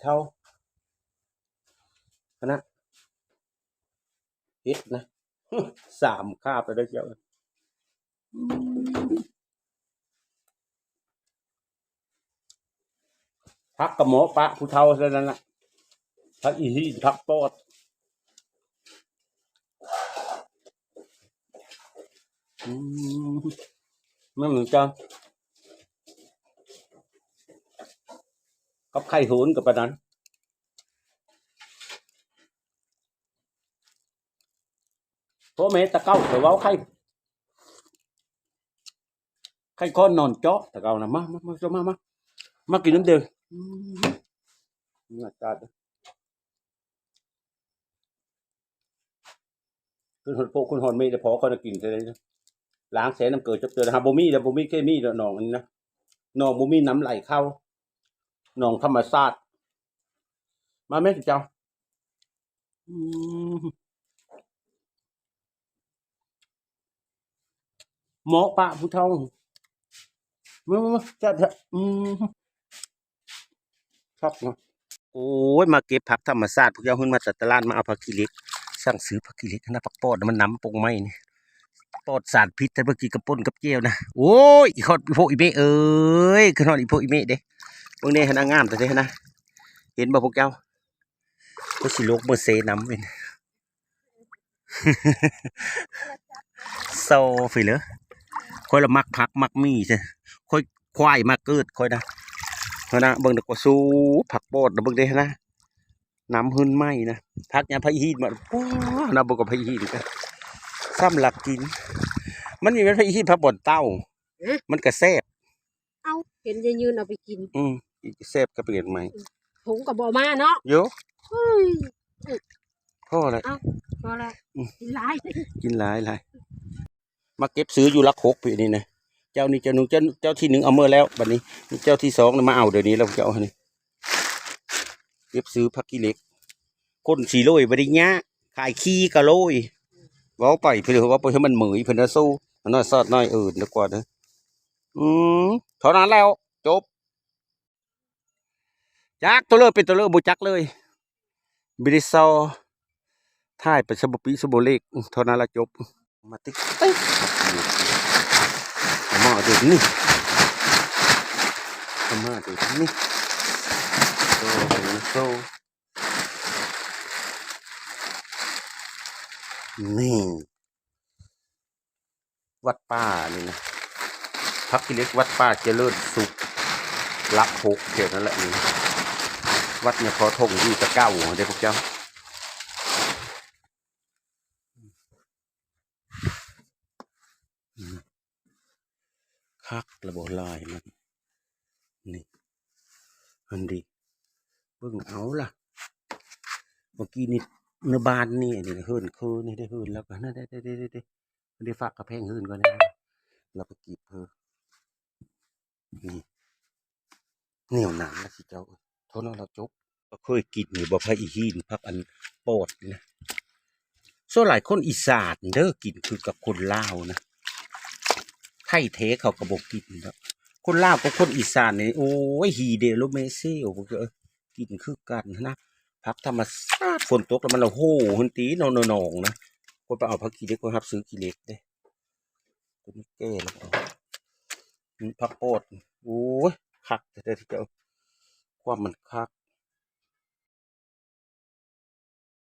ເທົາ ອັນນະ ເຮັດນະ ສາມຄາບແລ້ວເດີເຈົ້າ. ຜັກກະເໝາະປະຜູ້ເຖົ້າເທົ່ານັ້ນລະ ຜັກອີຫີນ ຜັກປອດ. ອືມ ມັນເໝືອນກັນກັບໄຂ່ໂຫນກໍປານນັ້ນ. ໂທແມ່ ແຕ່ເກົ່າຂ້ອຍເວົ້າໄຂ່ ໄຂ່ຄ້ອນນອນເຈາະແຕ່ເກົ່ານະ. ມາ ມາ ມາ ເຈົ້າມາ ມາ ມາກິນນຳເດີ. ອືມ ອາກາດ ຂຶ້ນຮອດໂພ ຂຶ້ນຮອດເມ ແຕ່ພໍຂ້ອຍນະກິນເທື່ອໃດ ລ້າງແຊ່ນ້ຳເກືອຈັກເທື່ອ. ຫາບໍ່ມີແລ້ວ ບໍ່ມີເຄມີແລ້ວ ໜອງອັນນີ້ນະ ໜອງບໍ່ມີນ້ຳໄຫຼເຂົ້າ ໜອງທຳມະຊາດ. ມາແມ່ເຈົ້າ. ອືມ ເໝາະປະຜູ້ເຖົ້າ. ມາ ມາ ມາ ແຊບແທ້. ອືມ ຄັກເນາະ. ໂອ້ຍ ມາເກັບຜັກທຳມະຊາດ ພວກເຈົ້າ. ຫື້ນ ມາຈາກຕະຫຼາດ ມາເອົາຜັກຂີ້ເຫຼັກ. ສັ່ງຊື້ຜັກຂີ້ເຫຼັກຫັ້ນນະ ຜັກປອດ ມັນນຳປົງໄມ້ນີ້ ປອດສານພິດ. ແຕ່ເມື່ອກີ້ກໍປົ່ນກັບແຈ່ວນະ. ໂອ້ຍ ອີ່ຮອດ ອີ່ໂພະອີ່ເມະເອີຍ ຂຶ້ນຮອດອີ່ໂພະອີ່ເມະເດ້. ເບິ່ງແດ່ຫັ້ນນະ ງາມແທ້ໆຫັ້ນນະ. ເຫັນບໍ່ພວກເຈົ້າ? ກໍຊິລົກເມືອເຊນຳເປັນ ໂຊໄປເລີຍ. ຂ້ອຍລະມັກຜັກມັກໝີ່ແທ້ ຂ້ອຍຄວາຍມາເກີດຂ້ອຍນະ. ເບິ່ງນະ ກໍສູ້ຜັກປອດນະ ເບິ່ງເດ້ນະ ນຳຫື່ນໄມ້ນະ. ຜັກຫຍັງ ຜັກອີຫີນມາ ໂອ້ ນະ ເບິ່ງກໍຜັກອີຫີນກະ ສຳລັກກິນ. ມັນມີແມ່ນຜັກອີຫີນ ຜັກບອນເຕົ້າ ເອີ ມັນກະແຊບ. ເອົ້າ ເຫັນຍາຍຍືນເອົາໄປກິນ. ອືມ ອີກແຊບກໍເປັນຫຍັງໃໝ່. ຜົງກໍບໍ່ເອົາມາເນາະ. ໂຢ ເຮີ້ຍ ພໍແລ້ວ ເອົ້າ ພໍແລ້ວ. ອືມ ກິນຫຼາຍ ກິນຫຼາຍໆ. ມາເກັບຊື້ຢູ່ຫຼັກຫົກພີ້ນີ້ນະ. ເຈົ້ານີ້ ເຈົ້າໜຶ່ງ ເຈົ້າ ເຈົ້າທີໜຶ່ງເອົາເມືອແລ້ວ. ບັດນີ້ມີເຈົ້າທີສອງນະ ມາເອົາດຽວນີ້ແລ້ວ ເຈົ້ານີ້. ເກັບຊື້ຜັກຂີ້ເຫຼັກ ຄົນຊິໂລຍບໍ່ໄດ້ຍາກ ຂາຍຂີ້ກໍໂລຍ. ເວົ້າໄປເພິ່ນ ເວົ້າໄປໃຫ້ມັນເມີຍ ເພິ່ນນະ ສູ້ ອັນນ້ອຍຊອດນ້ອຍເອີນດີກວ່າເດີ. ອືມ ເທົ່ານັ້ນແລ້ວ ຈົບ. ຈັກໂຕເລີເປັນໂຕເລີ ບໍ່ຈັກເລີຍ. ບິລິຊໍ ຖ່າຍໄປຊະບໍ່ປິຊະບໍ່ເລກ. ເທົ່ານັ້ນລະ ຈົບ. ມາຕິກຕິກ ເອົາມາເດີນີ້ ເອົາມາເດີນີ້ ໂຊ ໂຊ ນີ້ ວັດປ່ານີ້ນະ ຜັກຂີ້ເຫຼັກ ວັດປ່າຈະເລີນສຸກ ຫຼັກຫົກ ແຖວນັ້ນແຫຼະນີ້. ວັດຍາພໍ່ທົງຢູ່ແຕ່ເກົ່າເດ້ພວກເຈົ້າ. ຄັກລະບໍ່ ລາຍມັນນີ້ ຫັ້ນເດ ເບິ່ງເອົາລະ. ເມື່ອກີ້ນີ້ໃນບ້ານນີ້ ອັນນີ້ເຮືອນຄືນີ້ເດ້ ເຮືອນລາວກໍຫັ້ນເດ້ ເດ້ ເດ້ ເດ້ ເດ້ ເດ້ ຝາກກະແພງເຮືອນກ່ອນ ລາວໄປກີບເພີ. ນີ້ ແນວນັ້ນລະຊິເຈົ້າເອີຍ. ເທົ່ານັ້ນລະຈົບ. ເຄີຍກິນຢູ່ບໍ່ ຜັກອີຫີນ ຜັກອັນປອດນີ້ນະ? ສ່ວນຫຼາຍຄົນອີສານເດີ ກິນຄືກັບຄົນລາວນະ ໄທແທ້ເຂົາກໍບໍ່ກິນດອກ. ຄົນລາວກັບຄົນອີສານນີ້ ໂອ້ຍ ຮີເດໂລເມເຊວ ພວກເອີຍ ກິນຄືກັນຫັ້ນນະ. ຜັກທຳມະຊາດ ຝົນຕົກແລ້ວມັນລະໂຫຫັ້ນຕິ ໜອງນະ ຄົນໄປເອົາຜັກຂີ້ເຫຼັກ ຄົນຮັບຊື້ຂີ້ເຫຼັກເດ້. ຕົວນີ້ແກ່ແລ້ວ ອືມ ຜັກປອດ. ໂອ້ຍ ຄັກແທ້ໆ ເຈົ້າ ຄວາມມັນຄັກ